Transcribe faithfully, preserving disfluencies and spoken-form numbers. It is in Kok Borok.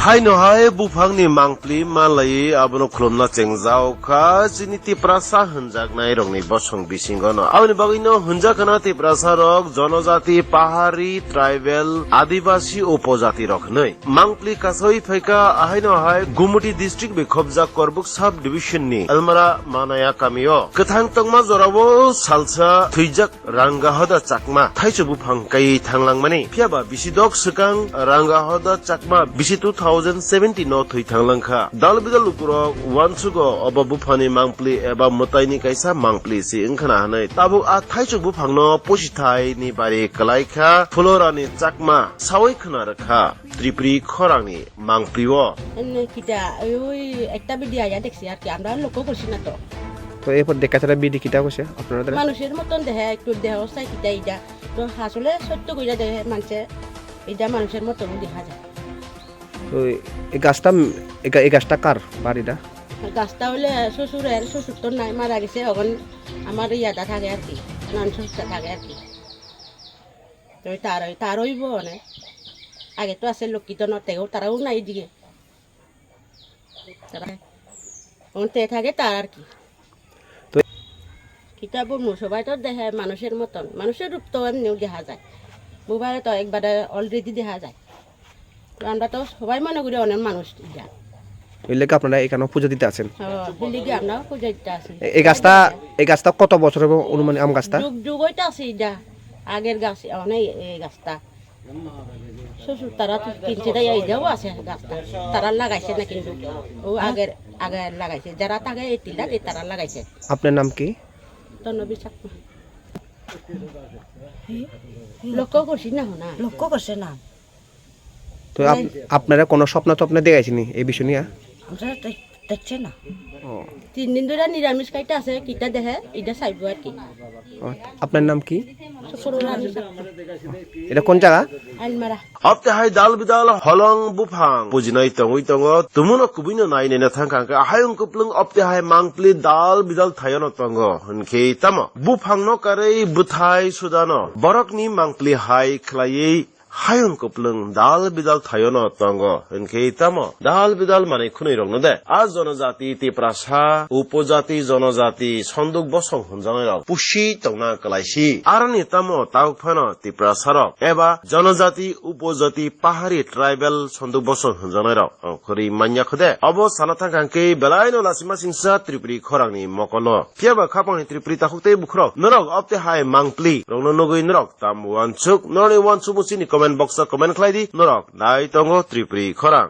Haino hai buphangni mangpli manlaiwi abono khulumna chengjao kha chini Tiprasa hwnjaknai rokni bosong bisingo no. Aboni bagwino hwnjak khana Tiprasa rok jonojati, pahari, tribal, adibasi, upojati rok hwnwi. Mangpli kasawi phaikha ahaino hai Gumoti district bai khobjak Korbuk sub division ni Almara Manaya kamio. Kwthang tongma jorao salsa thwijak Rangahoda Chakma thaichuk buphang kaiwi thanglangmani. Phiyaba bisi dok swkang Rangahoda Chakma bisi two thousand seventeen no thwi thanglangkha. Dal bidal lukurok uansugo obo buphani mangpli eba mwtaini kaisa mangpli se wngkhana hwnwi. Tabuk a thaichuk buphangno posithaini bari kwlaikha Phulorani Chakma sawi khwna rwkha Tripuri khorangni mangpli-o. এমনি কিতা, ওই একটা ভিডিও আয়া দেখছি আর কি, আমরা লক্ষ্য করছি না তো। তো এরপর দেখা যারা বিডি কিতা কইছে আপনারা তারা? মানুষের মতন দেহে, একটু দেহ অবস্থায় কিতা এটা। তো আসলে সত্য কইরা দেহে মানছে, এটা মানুষের মতন দেখা যায়। তো এই গাছটা, এই গা-, এই গাছটা কার বাড়িটা? গাছটা হইলে শ্বশুরের, শ্বশুর তো নাই, মারা গেছে, এখন আমার ইয়াটা থাকে আর কি, নান শ্বশুরটা থাকে আর কি। তো তার ওই, তার ওই বউ অনেক। আগে তো আছে লক্ষ্মীধন, তেও তারাও নাই এদিকে। তারা অন্তে থাকে তার আর কি। তো কিতা বলবো, সবাই তো দেখে মানুষের মতন, মানুষের রূপ তো এমনিও দেখা যায়, মোবাইলে তো একবারে অলরেডি দেখা যায়। তো আমরা তো সবাই মনে করি অনেক মানুষ এটা। ওই লেগে আপনারা এখানেও পুজো দিতে আছেন? হ্যাঁ, ওই লেগে আমরাও পুজো দিতে আসি। এ-, এই গাছটা, এই গাছটা কত বছর হবে অনুমানিক আম গাছটা? যুগ যুগ হইতে আছে এটা, আগের গাছ, অনেক এই গাছটা। শ্বশুর তারা তো কিনছে, তাই এই যাও আছে গাছটা। তারা লাগাইছে না কিন্তু। ও আগের, আগে লাগাইছে। যারা থাকে এই তিনটা, এই তারা লাগাইছে। আপনার নাম কি? তনবি চাকমা। লক্ষ্য করছি না, না। লক্ষ্য করছে না। তো আপ-, আপনারা কোনো স্বপ্ন টপ্ন দেখাইছেনি এই বিষয় নিয়ে? আমরা তো দেখছে না। ও। তিন দিন ধরে নিরামিষ খাইতে আছে, কিতা দেখে, এটা চাইবো আর কি। ও, আপনার নাম কি? শুক্রবার। এটা কোন জায়গা? আলমারা। Opte hai dal bidal holong buphang pujinai tongwi tongo, tumuno kubuino nai naina thangkha hwnkhe, ahai wng kuplung opte hai mangpli dal bidal thaiono tongo, hwnkhe tamo buphangno karwi bwthai sudano borokni mangpli hai khlaiwi hayung kuplung dal bidal thaiono tongo, hwnkhe tamo dal bidal manwi khwnwi rokno de a jonojati, Tiprasa, upojati, jonojati, sonduk bosong hwnjaknai rok pusi tongna kwlaisi. Aroni tamo tabuk phano Tiprasa rok eba jonojati, upojati, pahari, tribal sonduk bosong hwnjaknai rok ang khwrwi manya kho de. Obo sana thangkha hwnkhe belaino lasima singsa Tripuri khorangni mokolo. Phiyaba khapangni Tripuri takhuk tei bukhurok norok opte hai mangpli rokno nugwi norok tam uansuk, norokni uansukmung chini comment box o comment khlai di, norok nai tongo Tripuri khorang.